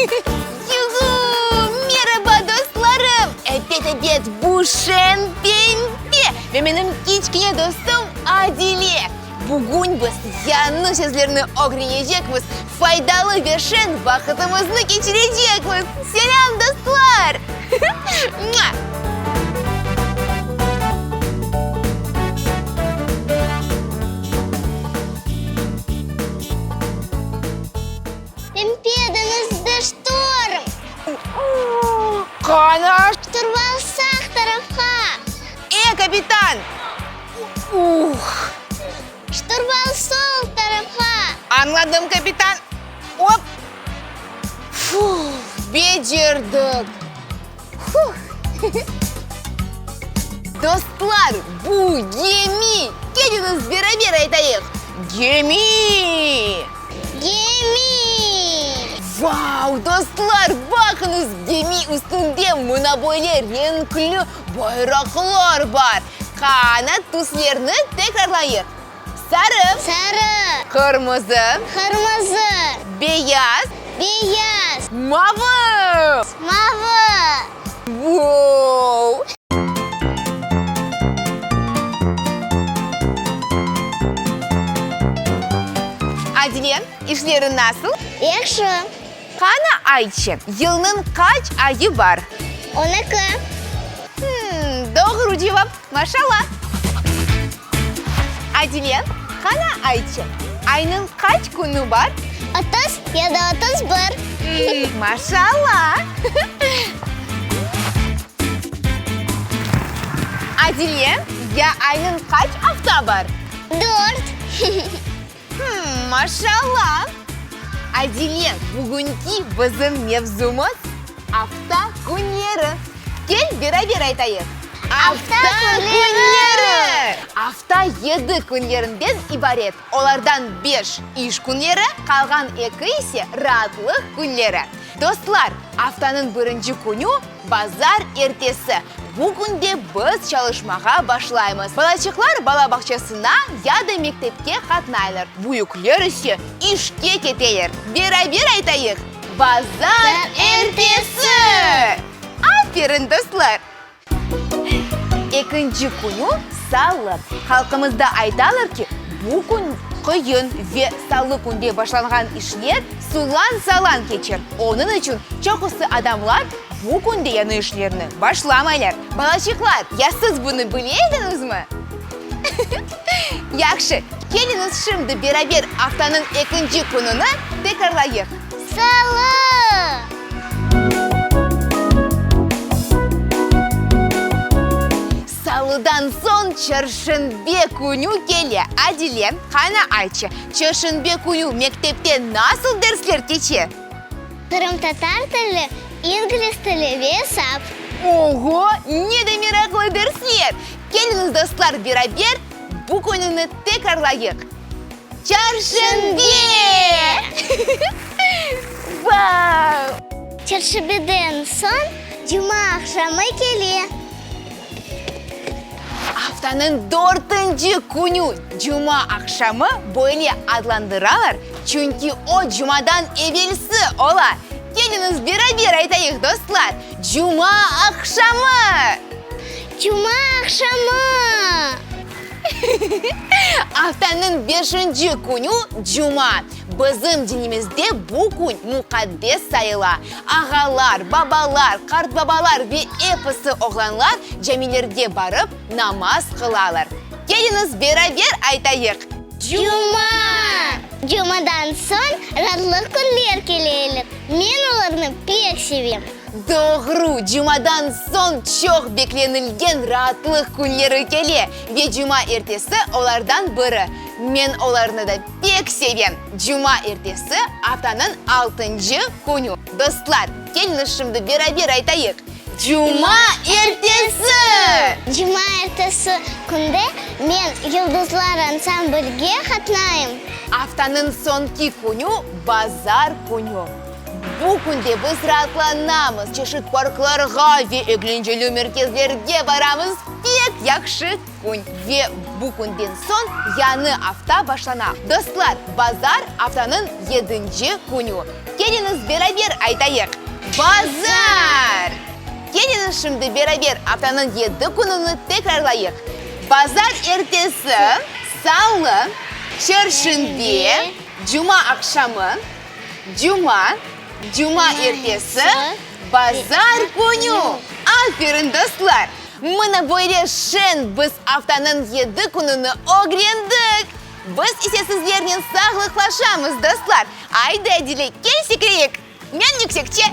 Yuhu! Meraba, dostlarım! Ebet, ebet, bu şeñ Pembe ve menim kiçkene dostum Adile. Bugün biz yañı sözlerni ögrenecekmiz, faydalı ve şeñ vaqıtımıznı keçirecekmiz. Selâm, dostlar! Mua! Pembe, deñizde ştorm. Qana? Şturval sağ tarafqa. E, kapitan! Uh! Şturval sol tarafqa. Añladım, kapitan. Op! Fuh, becerdik! Fuh! Dostlar, bu gemi! Keliñiz, beraber aytayıq, Gemi! Gemi! Vau, dostlar, baqıñız, gemi üstünde mına böyle renkli bayraqlar bar. Qana, tüslerni tekrarlayıq. Sarı. Sarı. Qırmızı. Qırmızı. Beyaz. Beyaz. Mavı. Mavı. Vau! Adile, işleriñ nasıl? Yahşı. Qana aytçı, yılnıñ qaç ayı bar? On eki. Hımm, doğru cevap, maşallah. Adile, qana aytçı, aynıñ qaç künü bar? 30 ya da 31. Maşallah. Adile, ya aynıñ qaç afta bar? Dört. Hımm, maşallah. Adile, bugünki bizim mevzumız, afta künleri. Kel, beraber aytayıq. Afta künleri! Afta yedi künlerinden ibaret. Olardan beş, iş künleri, qalğan eki ise, raatlıq künleri. Dostlar, aftanıñ birinci künü, bazar ertesi. Bu künde biz çalışmağa başlaymız. Balaçıqlar bala bağçasına ya da mektepke qatnaylar, büyükler ise işke keteler. Beraber aytayıq, Bazar ertesi! Aferin, dostlar! Ekinci künü, salı. Halqımızda aytalar ki, bu kün qıyın ve salı künde başlanğan işler sulan-salan keçer. Onıñ içün çoqusı adamlar bu künde yañı işlerni başlamaylar. Balaçıqlar, ya siz bunı bile ediñizmi? Yahşı, keliñiz şimdi beraber aftanıñ ekinci kününi tekrarlayıq. Salı! Salıdan soñ çarşenbe künü kele. Adile, qana aytçı, çarşenbe künü mektepte nasıl dersler keçe? Qırımtatar tili, ingliz tili ve esap. Oğo, ne de meraqlı dersler! Keliñiz, dostlar, beraber bu kününi tekrarlayıq. Çarşenbe! Vau! Çarşenbeden soñ cuma aqşamı kele. Aftanıñ dörtünci künü cuma aqşamı böyle adlandıralar, çünki o cumadan evelsi ola. Keliñiz, beraber aytayıq, dostlar, cuma aqşamı! Cuma aqşamı! Aftanıñ beşinci künü cuma. Bizim dinimizde bu kün muqaddes sayıla. Ağalar, babalar, qartbabalar ve episi oğlanlar camilerge barıp, namaz qılalar. Keliñiz, beraber aytayıq! Cuma! Cumadan soñ ratlıq künler keleler. Men olarnı pek sevem. Doğru, cumadan soñ çoq beklenilgen raatlıq künleri kele ve cuma ertesi olardan biri. Men olarnı da pek sevem. Cuma ertesi, aftanıñ altıncı künü. Dostlar, keliñiz şimdi beraber aytayıq, Cuma ertesi! Cuma ertesi künde men Yıldızlar ansamblge qatnayım. Aftanıñ soñki künü, bazar künü. Bu künde biz raatlanamız, çeşit parklarğa ve eglenceli merkezlerge baramız. Pek yahşı kün! Ve bu künden soñ yañı afta başlana. Dostlar, bazar aftanıñ yedinci künü. Keliñiz beraber aytayıq, Bazar! Keliñiz şimdi beraber aftanıñ yedi kününi tekrarlayıq. Bazar ertesi, salı, çarşenbe, cuma aqşamı, cuma, cuma ertesi, bazar künü. Aferin, dostlar! Mına böyle şeñ biz aftanıñ yedi kününi ögrendik. Biz ise sizlernen sağlıqlaşamız, dostlar. Ayda, Adile, kel sekireyik! Men yüksekçe!